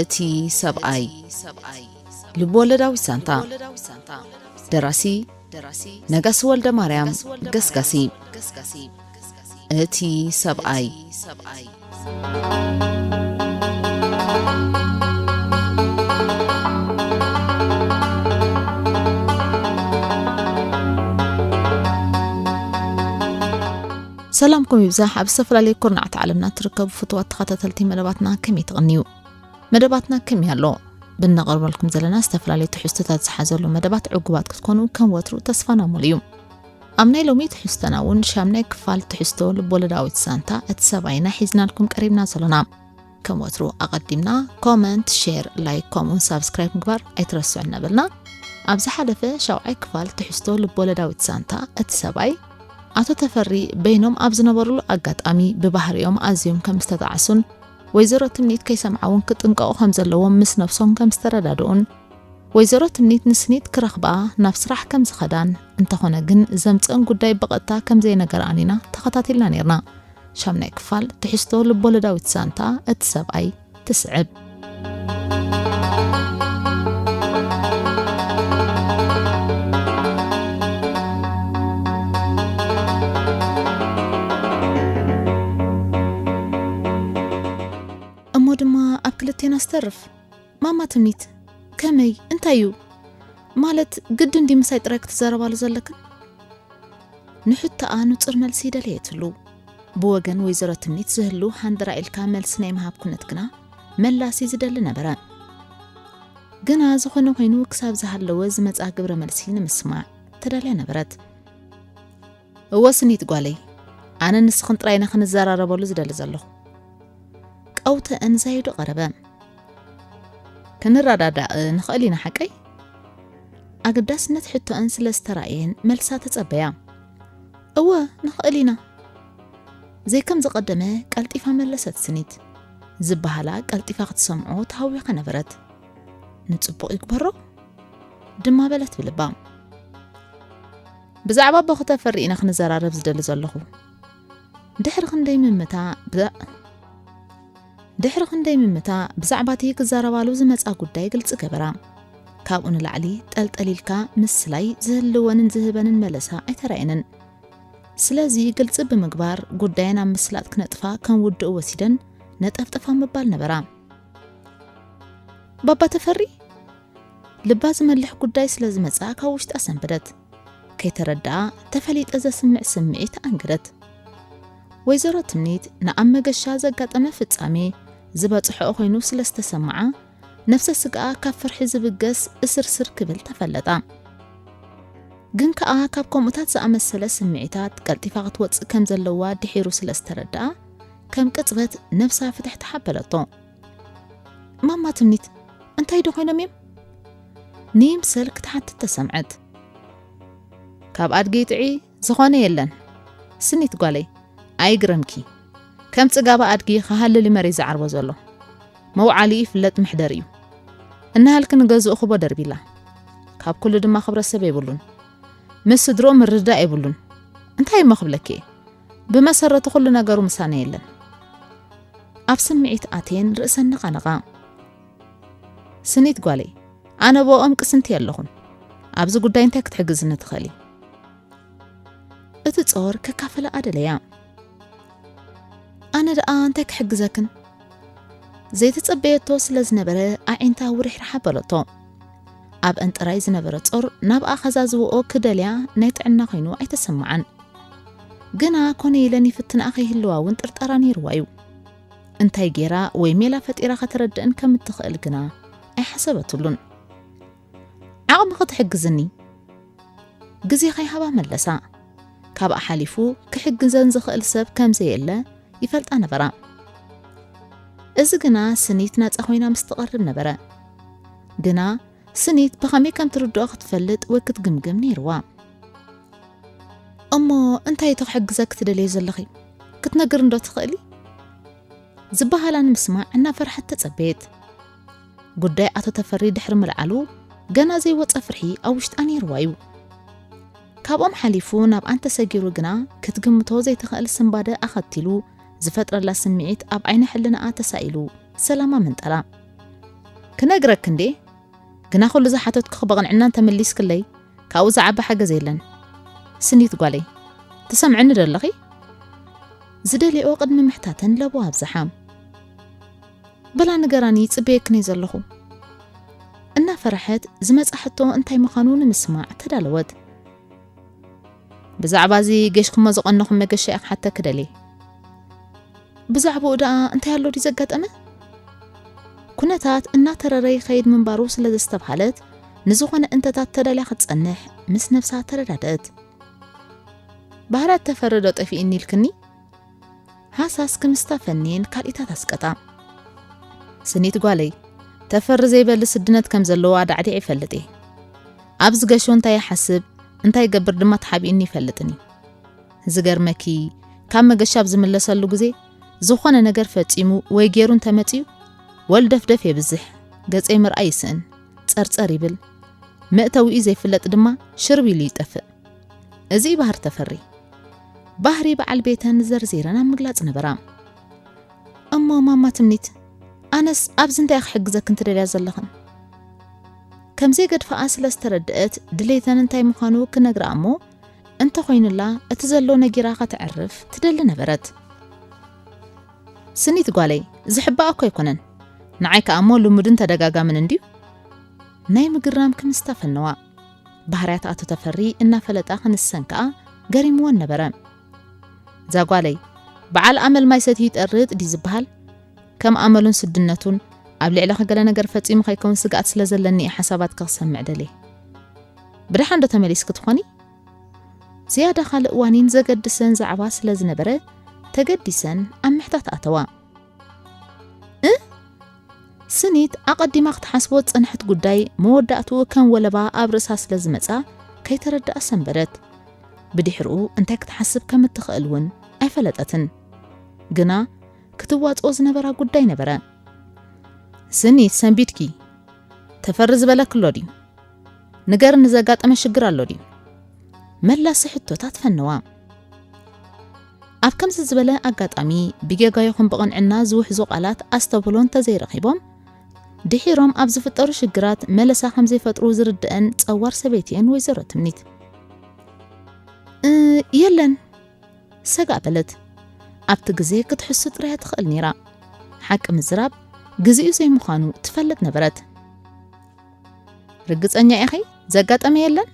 እቲ ሰብኣይ። ልብወለዳዊት ዛንታ። ደራሲ ነጋሲ ወልደ ማርያም ገስጋሲ። እቲ ሰብኣይ። ሰላምኩም ይብዛሕ። ኣብ ዝተፈላለዩ ኩርናዓት ዓለምና ትርከቡ ፍቱዋት ተኸታተልቲ መደባትና ከመይ ትቕንዩ? መደባትና ከመይ ኣሎ? ብነቕርበልኩም ዘለና ዝተፈላለዩ ትሕዝቶታት ዝሓዘሉ መደባት ዕጉባት ክትኮኑ ከም ወትሩ ተስፋና ሙሉ እዩ። ኣብ ናይ ሎሚ ትሕዝቶና እውን ሻምናይ ክፋል ትሕዝቶ ልቦለዳዊት ዛንታ እቲ ሰብኣይና ሒዝናልኩም ቀሪብና ዘሎና። ከም ወትሩ ኣቐዲምና ኮመንት፣ ሼር፣ ላይክ ከምኡውን ሳብስክራይብ ምግባር ኣይትረስዑ እናበልና፣ ኣብ ዝሓለፈ ሻውዓይ ክፋል ትሕዝቶ ልቦለዳዊት ዛንታ እቲ ሰብኣይ ኣቶ ተፈሪ በይኖም ኣብ ዝነበሩሉ ኣጋጣሚ ብባህሪኦም ኣዝዮም ከም ዝተጣዕሱን ወይዘሮ ትምኒት ከይሰምዓ እውን ክጥንቀቑ ከም ዘለዎም ምስ ነብሶም ከም ዝተረዳድኡን ወይዘሮ ትምኒት ንስኒት ክረኽባ ናብ ስራሕ ከም ዝኸዳን እንተኾነ ግን ዘምጽእን ጉዳይ ብቐጥታ ከም ዘይነገርኣን ኢና ተኸታቲልና ነይርና። ሻምናይ ክፋል ትሕዝቶ ልቦለዳዊት ዛንታ እቲ ሰብኣይ ትስዕብ። እሞ ድማ ኣብ ክልቴና ዝተርፍ። ማማ ትምኒት፣ ከመይ? እንታይ እዩ? ማለት ግድን ድዩ ምሳይ ጥራይ ክትዛረባሉ ዘለክን? ንሕቶኣ ንጹር መልሲ ደለየትሉ። ብወገን ወይዘሮ ትምኒት ዝህሉ ሃንደራ ኢልካ መልሲ ናይ ምሃብ ኩነት ግና መላሲ ዝደሊ ነበረ። ግና ዝኾነ ኮይኑ ክሳብ ዝሃለወ ዝመጽኣ ግብረ መልሲ ንምስማዕ ተዳልያ ነበረት። እወ ስኒት ጓለይ፣ ኣነ ንስኽን ጥራይ ኢና ክንዘራረበሉ ዝደሊ ዘለኹ። ቀውተአን ዛይዱ ቀረበ። ክንረዳዳእ ንኽእል ኢና ሓቀይ? ኣገዳስነት ሕቶአን ስለ ዝተራእየን መልሳ ተጸበያ። እወ ንኽእል ኢና። ዘይከም ዝቐደመ ቀልጢፋ መለሰት ስኒት። ዝበሃላ ቀልጢፋ ክትሰምዖ ተሃዊኻ ነበረት። ንጽቡቕ ይግበሮ ድማ በለት ብልባ። ብዛዕባ ኣቦኺ ተፈሪ ኢና ክንዘራረብ ዝደሊ ዘለኹ። ድሕሪ ክንደይ ምምታ ብዛ-፣ ድሕሪ ክንደይ ምምታ ብዛዕባ እቲ ክዛረባሉ ዝመጻ ጉዳይ ግልጺ ገበራ። ካብኡ ንላዕሊ ጠልጠል ኢልካ ምስላይ ዝህልወንን ዝህበንን መለሳ ኣይተራእየንን። ስለዚ ግልጺ ብምግባር ጉዳየን ኣብ ምስላጥ ክነጥፋ ከም ውድኡ ወሲደን ነጠፍጥፋ ምባል ነበራ። ባባ ተፈሪ? ልባ ዝመልሕ ጉዳይ ስለ ዝመጽኣ ካብ ውሽጣ ሰንበደት። ከይተረድኣ ተፈሊጠ ዘስምዕ ስምዒት ኣንገደት። ወይዘሮ ትምኒት ንኣብ መገሻ ዘጋጠመ ፍጻሜ ዝበጽሖ ኮይኑ ስለ ዝተሰምዓ፣ ነፍሰ ስጋኣ ካብ ፍርሒ ዝብገስ እስርስር ክብል ተፈለጣ። ግን ከኣ ካብ ከምኡታት ዝኣመሰለ ስምዒታት ቀልጢፋ ክትወጽእ ከም ዘለዋ ድሒሩ ስለ ዝተረድኣ፣ ከም ቅጽበት ነፍሳ ፍትሕ ተሓበለቶ። ማማ ትምኒት፣ እንታይ ዶ ኮይኖም እዮም? ንይምሰል ክትሓትት ተሰምዐት። ካብ ኣድጊ ይጥዒ ዝኾነ የለን። ስኒት ጓለይ፣ ኣይግረምኪ። ከም ጽጋባ ኣድጊ ክሃልል እዩ መሬት ዝዓርቦ ዘሎ። መውዓሊ ይፍለጥ መሕደር እዩ። እናሃልኪ ንገዝኡ ክቦ ደርቢላ። ካብ ኩሉ ድማ ክብረተሰብ የብሉን። ምስ ስድሮ ምርዳእ የብሉን። እንታይ እሞ ክብለኪ እየ? ብመሰረቱ ኩሉ ነገሩ ምሳና የለን። ኣብ ስምዒት ኣትየን ርእሰን ነቓነቓ። ስኒት ጓለይ፣ ኣነ ብኦም ቅስንቲ ኣለኹን። ኣብዚ ጉዳይ እንታይ ክትሕግዝኒ ትኽእሊ? እቲ ጾር ከካፍላ ኣደለያ። ኣነ ደኣ እንታይ ክሕግዘክን? ዘይተጸበየቶ ስለ ዝነበረ ኣዒንታ ውርሕራሕ ኣበለቶ። ኣብ እንጥራይ ዝነበረ ጾር ናብኣ ከዛዝብኦ ክደልያ ናይ ጥዕና ኮይኑ ኣይተሰምዓን። ግና ኮነ ኢለን ይፍትንኣ ከይህልዋ እውን ጥርጠራ ነይርዋ እዩ። እንታይ ገይራ ወይ ሜላ ፈጢራ ከተረድእን ከም እትኽእል ግና ኣይሓሰበትሉን። ዓቕሚ ክትሕግዝኒ ግዜ ከይሃባ መለሳ። ካብኣ ሓሊፉ ክሕግዘን ዝኽእል ሰብ ከም ዘየለ ይፈልጣ ነበራ። እዚ ግና ስኒት ናጻ ኮይና ምስ ትቐርብ ነበረ። ግና ስኒት ብኸመይ ከም ትርድኦ ክትፈልጥ ወይ ክትግምግም ነይርዋ። እሞ እንታይ እቲ ክሕግዘኪ ትደልዮ ዘለኺ? ክትነግርንዶ ትኽእሊ? ዝበሃላ ንምስማዕ እናፈርሐት ተጸበየት። ጉዳይ ኣቶ ተፈሪ ድሕሪ ምልዓሉ ገና ዘይወጸ ፍርሒ ኣብ ውሽጣ ነይርዋ እዩ። ካብኦም ሓሊፉ ናብኣን ተሰጊሩ ግና ክትግምቶ ዘይትኽእል ስንባደ ኣኸቲሉ ዝፈጥረላ ስምዒት ኣብ ዓይነ ሕልናኣ ተሳኢሉ ሰላማ መንጠላ። ክነግረክ እንዴ? ግና ኩሉ ዝሓተትኩኺ ብቕንዕና እንተመሊስክለይ፣ ካብኡ ዝዓቢ ሓገዝ የለን። ስኒት ጓለይ፣ ትሰምዕኒ ዶ ኣለኺ? ዝደልዮ ቅድሚ ምሕታተን ለቡ ኣብዝሓ። በላ ንገራኒ፣ ይጽበየክን እየ ዘለኹ። እናፈረሐት ዝመጻ ሕቶ እንታይ ምዃኑ ንምስማዕ ተዳለወት። ብዛዕባ እዚ ጌሽኩሞ ዝቐነኹም መገሻ እየ ክሓተኪ ደልየ። ብዛዕባኡ ደኣ እንታይ ኣሎ ድዩ ዘጋጠመ? ኩነታት እናተረረ ይኸይድ ምንባሩ ስለ ዘስተብሃለት፣ ንዝኾነ እንተታት ተዳልያ ክትጸንሕ ምስ ነብሳ ተረዳደእት። ባህርያት ተፈሪ ዶ ጠፊእኒ ኢልክኒ? ሃሳስ ክምስታ ፈንየን ካልኢታት ኣስቀጣ። ስኒት ጓለይ፣ ተፈሪ ዘይበሊ ስድነት ከም ዘለዎ ኣዳዕዲዕ ይፈልጥ እየ። ኣብ ዝገሾ እንታይ ይሓስብ፣ እንታይ ይገብር ድማ ተሓቢእኒ ይፈልጥን እዩ። ዝገርመኪ፣ ካብ መገሻ ኣብ ዝምለሰሉ ግዜ፣ ዝኾነ ነገር ፈጺሙ ወይ ገይሩ እንተመጺኡ፣ ወልደፍደፍ የብዝሕ፣ ገጸይ ምርኣይ ይስእን፣ ጸርጸር ይብል። መእተዊኡ ዘይፍለጥ ድማ ሽርብ ኢሉ ይጠፍእ። እዚ እዩ ባህሪ ተፈሪ። ባህሪ በዓል ቤተን ዘርዚረን ኣብ ምግላጽ ነበራ። እሞ ማማ ትምኒት፣ ኣነስ ኣብዚ እንታይ ክሕግዘክን ትደልያ ዘለኽን? ከም ዘይገድፍኣ ስለ ዝተረድአት ድሌተን እንታይ ምዃኑ ክነግራ እሞ፣ እንተኾይኑላ እቲ ዘሎ ነጊራ ከተዕርፍ ትደሊ ነበረት። ስኒት ጓለይ፣ ዝሕባእ እኮ ኣይኮነን። ንዓይ ከኣ እሞ ልሙድን ተደጋጋምን እንድዩ። ናይ ምግርራም ክምስታ ፈነዋ። ባህርያት ኣቶ ተፈሪ እናፈለጣ ክንሰን ከኣ ገሪምወን ነበረ። እዛ ጓለይ፣ በዓል ኣመል ማይ ሰትዩ ይጠርጥ ድዩ ዝበሃል? ከም ኣመሉን ስድነቱን ኣብ ልዕለኺ ገለ ነገር ፈጺሙ ከይከውን ስግኣት ስለ ዘለኒ እየ ሓሳባትኪ ክሰምዕ ደልየ። ብደሓን ዶ ተመሊስኪ ትኾኒ? ዝያዳ ካልእ ዋኒን ዘገድሰን ዛዕባ ስለ ዝነበረ፣ ተገዲሰን ኣብ ምሕታት ኣተዋ። እ? ስኒት ኣቐዲማ ክትሓስቦ ዝጸንሐት ጉዳይ መወዳእትኡ ከም ወለባ ኣብ ርእሳ ስለ ዝመጻ ከይተረድኣ ሰንበደት። ብድሕርኡ እንታይ ክትሓስብ ከም እትኽእል እውን ኣይፈለጠትን። ግና ክትዋጽኦ ዝነበራ ጉዳይ ነበረ። ስኒት ሰንቢድኪ፣ ተፈሪ ዝበለኪ ኣሎ ድዩ? ንገርኒ ዘጋጠመ ሽግር ኣሎ ድዩ? መላሲ ሕቶታት ፈነዋ። ኣብ ከምዚ ዝበለ ኣጋጣሚ ብጌጋ ይኹን ብቕንዕና ዝውሕዙ ቃላት ኣስተብህሎ እንተዘይረኺቦም፣ ድሒሮም ኣብ ዝፍጠሩ ሽግራት መለሳ ከም ዘይፈጥሩ ዝርድአን ጸዋር ሰበይቲ እየን ወይዘሮ ትምኒት። እ፣ የለን፣ ሰጋእ በለት። ኣብቲ ግዜ ክትሕሱ ጥራይ እያ ትኽእል ነይራ። ሓቂ ምዝራብ ግዜኡ ዘይምዃኑ ትፈልጥ ነበረት። ርግጸኛ ኢኺ? ዘጋጠመ የለን?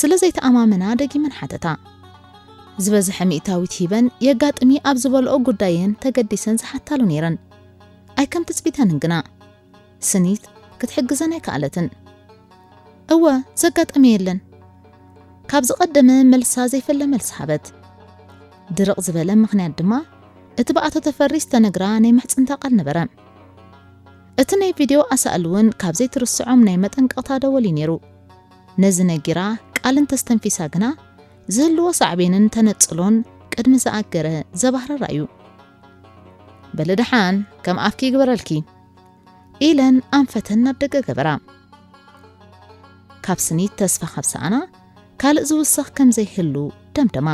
ስለ ዘይተኣማመና ደጊመን ሓተታ። ዝበዝሐ ሚእታዊት ሂበን የጋጥሚ ኣብ ዝበልኦ ጉዳየን ተገዲሰን ዝሓታሉ ነይረን። ኣይከም ትጽቢተንን ግና። ስኒት ክትሕግዘን ኣይከኣለትን። እወ፣ ዘጋጠመ የለን። ካብ ዝቐደመ መልሳ ዘይፈለ መልሲ ሃበት። ድርቕ ዝበለ ምኽንያት ድማ እቲ ብኣቶ ተፈሪ ዝተነግራ ናይ ምሕጽንታ ቃል ነበረ። እቲ ናይ ቪድዮ ኣሳእል እውን ካብ ዘይትርስዖም ናይ መጠንቀቕታ ደወል እዩ ነይሩ። ነዚ ነጊራ ቃል እንተስተንፊሳ ግና ዝህልዎ ሳዕቤንን ተነጽሎን ቅድሚ ዝኣገረ ዘባህረራ እዩ። በሊ ደሓን ከም ኣፍኪ ይግበረልኪ ኢለን ኣንፈተን ናብ ደገ ገበራ። ካብ ስኒት ተስፋ ካብ ሰኣና ካልእ ዝውሰኽ ከም ዘይህሉ ደምደማ።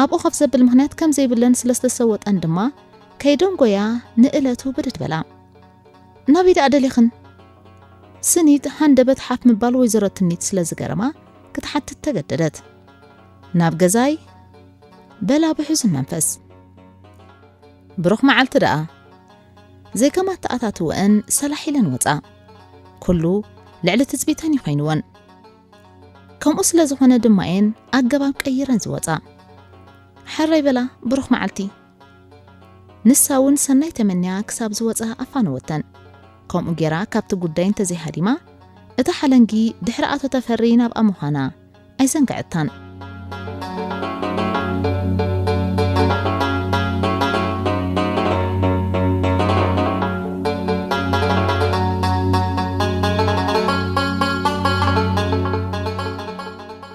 ኣብኡ ከፍ ዘብል ምኽንያት ከም ዘይብለን ስለ ዝተሰወጠን ድማ ከይደንጎያ ንእለቱ ብድድ በላ። ናበይ ደኣ ደሊኽን? ስኒት ሃንደበት ሓፍ ምባል ወይዘሮ ትምኒት ስለ ዝገረማ ክትሓትት ተገደደት። ናብ ገዛይ በላ ብሕዙን መንፈስ። ብሩኽ መዓልቲ ደኣ። ዘይከም ኣተኣታትወአን ሰላሕ ኢለን ወጻ። ኩሉ ልዕሊ ትጽቢተን እዩ ኮይንወን። ከምኡ ስለ ዝኾነ ድማ እየን ኣገባብ ቀይረን ዝወጻ። ሕራይ በላ ብሩኽ መዓልቲ። ንሳ እውን ሰናይ ተመንያ ክሳብ ዝወጻ ኣፋነወተን። ከምኡ ጌራ ካብቲ ጉዳይ እንተዘይሃዲማ፣ እታ ሓለንጊ ድሕሪ ኣቶ ተፈሪ ናብኣ ምዃና ኣይዘንግዐታን።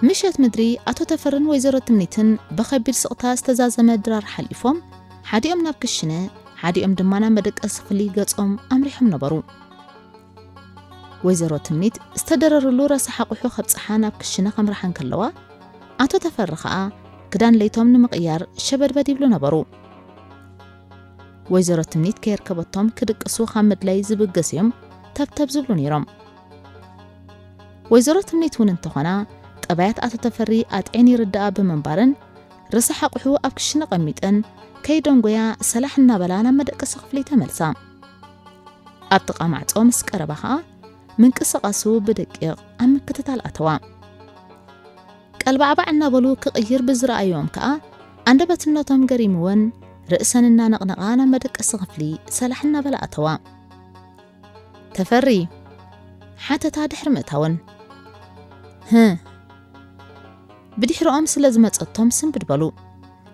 ምሸት ምድሪ ኣቶ ተፈርን ወይዘሮ ትምኒትን ብኸቢድ ስቕታ ዝተዛዘመ ድራር ሓሊፎም፣ ሓዲኦም ናብ ክሽነ፣ ሓዲኦም ድማ ናብ መደቀሲ ክፍሊ ገጾም ኣምሪሖም ነበሩ። ወይዘሮ ትምኒት ዝተደረርሉ ረሳሕ ኣቑሑ ከብጽሓ ናብ ክሽነ ከምርሓ እንከለዋ፣ ኣቶ ተፈሪ ኸኣ ክዳን ለይቶም ንምቕያር ሸበድበድ ይብሉ ነበሩ። ወይዘሮ ትምኒት ከየርከበቶም ክድቅሱ ካብ ምድላይ ዝብገስ እዮም ተብተብ ዝብሉ ነይሮም። ወይዘሮ ትምኒት እውን እንተኾና፣ ጠባያት ኣቶ ተፈሪ ኣጥዕን ይርድኣ ብምንባረን፣ ርሳሕ ኣቑሑ ኣብ ክሽነ ቀሚጠን ከይደንጎያ ሰላሕ እናበላ ናብ መደቀሲ ክፍሊ ተመልሳ። ኣብ ጥቓ ማዕጾ ምስ ቀረባ ኸኣ፣ ምንቅስቓሱ ብደቂቕ ኣብ ምክትታል ኣተዋ። ቀልባዕባዕ እናበሉ ክቕይር ብዝረኣዮም ከኣ፣ ኣንደበትነቶም ገሪምወን፣ ርእሰን እናነቕነቓ ናብ መደቀሲ ክፍሊ ሰላሕ እናበላ ኣተዋ። "ተፈሪ?" ሓተታ ድሕሪ ምእታወን። "ህእ?" ብድሕሪኦም ስለ ዝመጸቶም ስንብድ በሉ።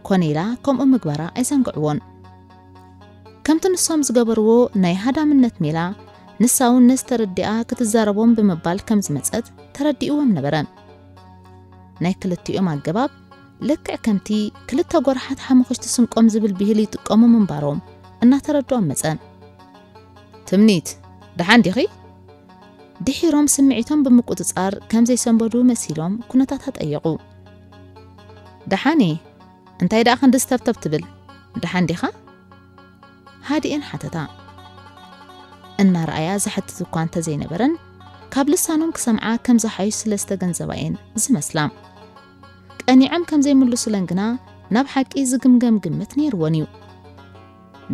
ኮነ ኢላ ከምኡ ምግባራ ኣይዘንግዕዎን። ከምቲ ንሶም ዝገበርዎ ናይ ሃዳምነት ሜላ፣ ንሳ እውን ነዚ ተረዲኣ ክትዛረቦም ብምባል ከም ዝመጸት ተረዲእዎም ነበረ። ናይ ክልቲኦም ኣገባብ ልክዕ ከምቲ ክልተ ጎራሓት ሓሙኽሽቲ ስንቆም ዝብል ብሂል ይጥቀሙ ምንባሮም እናተረድኦም መጸ። "ትምኒት፣ ደሓን ዲኺ?" ድሒሮም ስምዒቶም ብምቁጽጻር ከም ዘይሰንበዱ መሲሎም ኩነታታ ጠየቑ። "ደሓን እየ፣ እንታይ ደኣ ክንዲ ዝተብተብ ትብል? ደሓን ዲኻ?" ሃዲኤን ሓተታ። እናረኣያ ዝሓትት እኳ እንተዘይነበረን፣ ካብ ልሳኖም ክሰምዓ ከም ዝሓይሽ ስለ ዝተገንዘባ እየን ዝመስላ። ቀኒዖም ከም ዘይምልሱለን ግና ናብ ሓቂ ዝግምገም ግምት ነይርወን እዩ።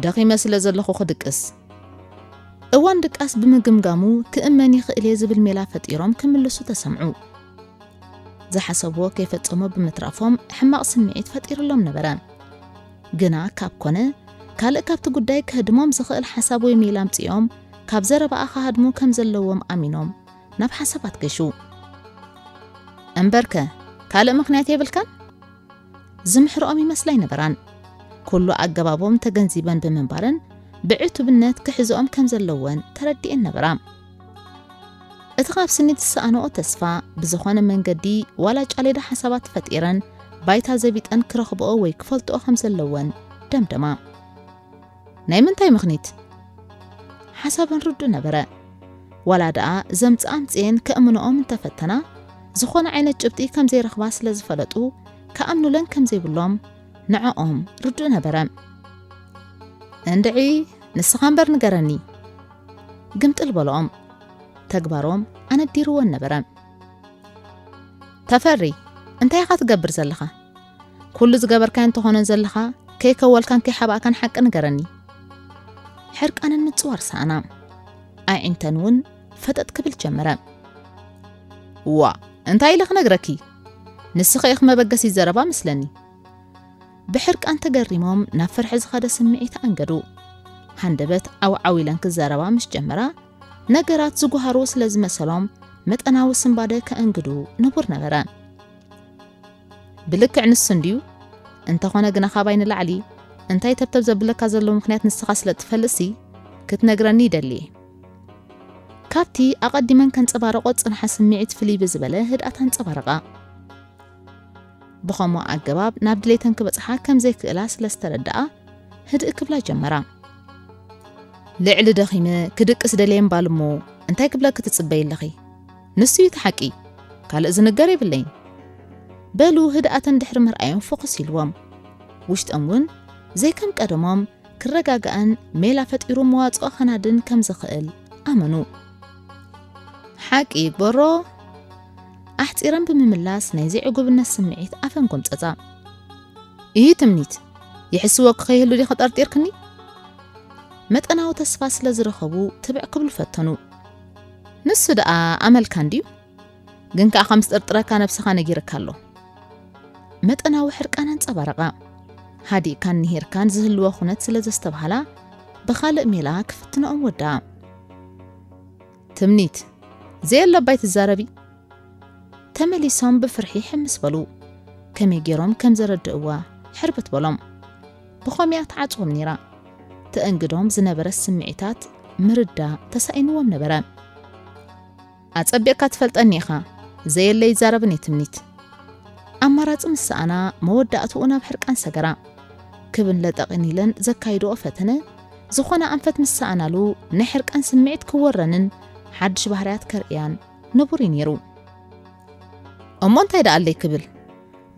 "ደኺመ ስለ ዘለኹ ክድቅስ?" እዋን ድቃስ ብምግምጋሙ ክእመን ይኽእል እየ ዝብል ሜላ ፈጢሮም ክምልሱ ተሰምዑ። ዝሓሰብዎ ከይፈጸሙ ብምትራፎም ሕማቕ ስምዒት ፈጢርሎም ነበረ። ግና ካብ ኮነ፣ ካልእ ካብቲ ጉዳይ ከህድሞም ዝኽእል ሓሳብ ወይ ሜላ ኣምጺኦም ካብ ዘረባኣ ክሃድሙ ከም ዘለዎም ኣሚኖም ናብ ሓሳባት ገሹ። "እምበርከ፣ ካልእ ምኽንያት የብልካን?" ዝምሕርኦም ይመስላ ኣይነበራን። ኩሉ ኣገባቦም ተገንዚበን ብምንባረን፣ ብዕቱብነት ክሕዝኦም ከም ዘለወን ተረዲኤን ነበራ። እቲ ካብ ስኒት ዝሰኣንኦ ተስፋ፣ ብዝኾነ መንገዲ ዋላ ጫሌዳ ሓሳባት ፈጢረን፣ ባይታ ዘቢጠን ክረኽብኦ ወይ ክፈልጥኦ ከም ዘለወን ደምደማ። "ናይ ምንታይ ምኽኒት?" ሓሳበን ርዱእ ነበረ። ዋላ ደኣ ዘምጽኣ ኣምጽኤን ከእምንኦም እንተፈተና፣ ዝኾነ ዓይነት ጭብጢ ከም ዘይረኽባ ስለ ዝፈለጡ፣ ክኣምኑለን ከም ዘይብሎም ንዕኦም ርዱእ ነበረ። "እንድዒ ንስኻ እምበር ንገረኒ!" ግምጥል በልኦም። ተግባሮም ኣነዲርወን ነበረ። "ተፈሪ፣ እንታይ ኢኻ ትገብር ዘለኻ? ኩሉ ዝገበርካዮ እንተኾነ ዘለኻ፣ ከይከወልካን ከይሓባእካን ሓቂ ንገረኒ።" ሕርቃነን ምጽዋር ሰኣና። ኣዒንተን እውን ፈጠጥ ክብል ጀመረ። "ዋ፣ እንታይ ኢለ ክነግረኪ? ንስኺ ኢኺ መበገሲ ዘረባ መስለኒ።" ብሕርቃን ተገሪሞም ናብ ፍርሒ ዝኸደ ስምዒት ኣንገዱ። ሃንደበት ዓው ዓው ኢለን ክዛረባ ምስ ጀመራ፣ ነገራት ዝጓሃሩ ስለ ዝመሰሎም፣ መጠናዊ ስንባደ ከእንግዱ ንቡር ነበረ። "ብልክዕ ንሱ እንድዩ። እንተኾነ ግና፣ ካባይ ንላዕሊ እንታይ ተብተብ ዘብለካ ዘሎ ምኽንያት ንስኻ ስለ እትፈልጥሲ፣ ክትነግረኒ ይደሊ እየ።" ካብቲ ኣቐዲመን ከንጸባረቖ ዝጸንሓ ስምዒት ፍልይ ብዝበለ ህድኣት ኣንጸባረቓ። ብኸምኡ ኣገባብ ናብ ድሌተን ክበጽሓ ከም ዘይክእላ ስለ ዝተረድኣ፣ ህድእ ክብላ ጀመራ። "ልዕሊ ደኺመ ክድቅስ ደልየ እምባል እሞ፣ እንታይ ክብለኪ ትጽበዪ ኣለኺ? ንሱ እዩ እቲ ሓቂ፣ ካልእ ዝንገር የብለይን።" በሉ ህድኣተን ድሕሪ ምርኣዮም ፍኹስ ኢልዎም። ውሽጦም እውን ዘይከም ቀደሞም ክረጋግኣን ሜላ ፈጢሩ መዋጽኦ ከናድን ከም ዝኽእል ኣመኑ። "ሓቂ ይግበሮ?" ኣሕጺረን ብምምላስ ናይ ዘይዕጉብነት ስምዒት ኣፈን ጎምጸጻ። "እሂ ትምኒት፣ ይሕስወኪ ከይህሉ ዲኺ ጠርጢርክኒ?" መጠናዊ ተስፋ ስለ ዝረኸቡ ትብዕ ክብሉ ፈተኑ። "ንሱ ደኣ ኣመልካ እንድዩ፣ ግን ከኣ ከም ዝጥርጥረካ ነብስኻ ነጊርካ ኣሎ።" መጠናዊ ሕርቃን ኣንጸባረቓ። ሃዲእካን ንሂርካን ዝህልዎ ኩነት ስለ ዘስተብሃላ፣ ብኻልእ ሜላ ክፍትንኦም ወደኣ። "ትምኒት፣ ዘየለ እባ ኣይትዛረቢ!" ተመሊሶም ብፍርሒ ሕምስ በሉ። ከመይ ገይሮም ከም ዘረድእዋ ሕርብት በሎም። ብኸምያ ትዓጽዎም ነይራ። ተእንግዶም ዝነበረ ስምዒታት ምርዳእ ተሳኢንዎም ነበረ። "ኣጸቢቕካ ትፈልጠኒ ኢኻ፣ ዘየለ ይዛረብን እየ ትምኒት።" ኣማራጺ ምስ ሰኣና፣ መወዳእትኡ ናብ ሕርቃን ሰገራ። ክብን ለጠቕን ኢለን ዘካይድኦ ፈተነ፣ ዝኾነ ኣንፈት ምስ ሰኣናሉ፣ ናይ ሕርቃን ስምዒት ክወረንን ሓድሽ ባህርያት ከርእያን ንቡር እዩ ነይሩ። "እሞ እንታይ ደኣ ኣለይ ክብል?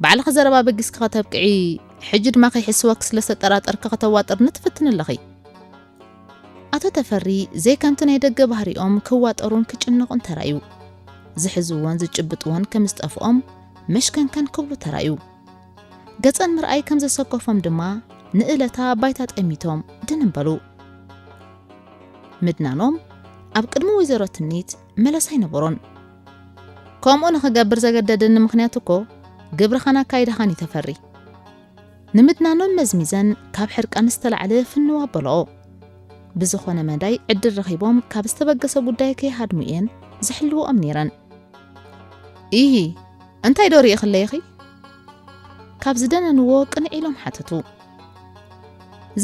ባዕልኺ ዘረባ በጊስኪ ከተብቅዒ ሕጂ ድማ ከይሕስወኪ ስለ ዝተጠራጠርኪ ከተዋጥርኒ ትፍትኒ ኣለኺ። ኣቶ ተፈሪ ዘይከምቲ ናይ ደገ ባህሪኦም ክዋጠሩን ክጭነቑን ተራእዩ። ዝሕዝዎን ዝጭብጥዎን ከም ዝጠፍኦም መሽከንከን ክብሉ ተራእዩ። ገጸን ምርኣይ ከም ዘሰከፎም ድማ ንእለታ ባይታ ጠሚቶም ድንን በሉ። ምድናኖም ኣብ ቅድሚ ወይዘሮ ትምኒት መለሳ ኣይነበሮን። ከምኡ ንኽገብር ዘገደደኒ ምኽንያት እኮ ግብርኻን ኣካይዳኻን እዩ ተፈሪ። ንምድናኖም መዝሚዘን ካብ ሕርቃን ዝተላዕለ ፍንው ኣበልኦ። ብዝኾነ መዳይ ዕድል ረኺቦም ካብ ዝተበገሰ ጉዳይ ከይሃድሙ እየን ዝሕልውኦም ነይረን። ኢሂ፣ እንታይ ዶ ርኢኽለይኺ? ካብ ዝደነንዎ ቅንዕ ኢሎም ሓተቱ።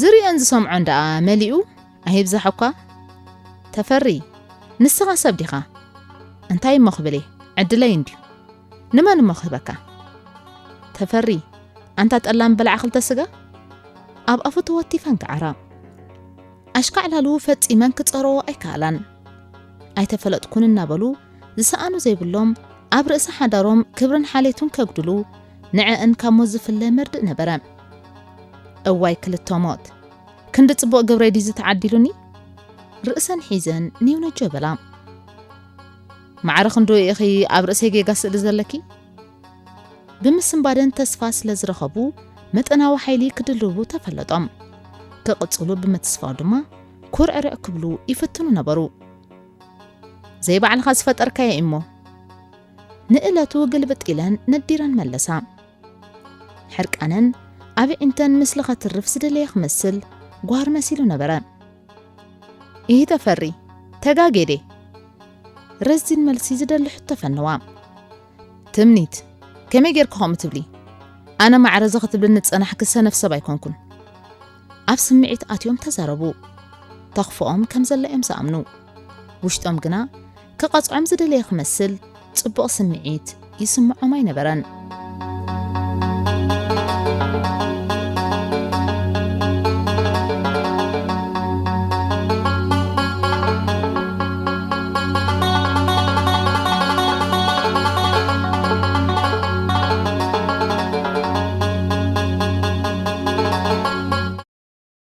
ዝርእዮን ዝሰምዖን ደኣ መሊኡ ኣይብዛሕ እኳ። ተፈሪ፣ ንስኻ ሰብ ዲኻ? እንታይ እሞ ክብል እየ? ዕድለይ እንድዩ። ንመን እሞ ክህበካ? ተፈሪ፣ ኣንታ ጠላም በላዕ ክልተ ስጋ? ኣብ ኣፉ ተወቲፈን ክዓራ። ኣሽካዕላሉ ፈጺመን ክጸርኦ ኣይከኣላን። ኣይተፈለጥኩን እናበሉ ዝሰኣኑ ዘይብሎም ኣብ ርእሲ ሓዳሮም ክብርን ሓሌቱን ከጉድሉ ንዐእን ካብ ሞት ዝፍለ መርድእ ነበረ። እዋይ ክልተ ሞት! ክንዲ ጽቡቕ ግብረይ ድዩ ዝተዓዲሉኒ? ርእሰን ሒዘን ኔውነጆ በላ። ማዕረ ክንድኡ ኢኺ ኣብ ርእሰይ ጌጋ ስእሊ ዘለኪ? ብምስንባደን ተስፋ ስለ ዝረኸቡ መጠናዊ ሓይሊ ክድልቡ ተፈለጦም። ክቕጽሉ ብምትስፋው ድማ ኩርዕርዕ ክብሉ ይፍትኑ ነበሩ። ዘይባዕልኻ ዝፈጠርካዮ እሞ። ንእለቱ ግልብጥ ኢለን ነዲረን መለሳ። ሕርቃነን ኣብ ዒንተን ምስሊ ኸትርፍ ዝደለየ ክመስል ጓር መሲሉ ነበረ። ኢሂ ተፈሪ፣ ተጋጌዴ። ረዚን መልሲ ዝደሊ ሕቶ ፈነዋ። ትምኒት፣ ከመይ ጌርኪ ከምኡ ትብሊ? ኣነ ማዕረ እዚ ክትብልኒ ዝጸናሕክሰ ነፍሰብ ኣይኮንኩን። ኣብ ስምዒት ኣትዮም ተዛረቡ። ተኽፍኦም ከም ዘላ እዮም ዝኣምኑ። ውሽጦም ግና ክቐጽዖም ዝደለየ ክመስል ጽቡቕ ስምዒት ይስምዖም ኣይነበረን።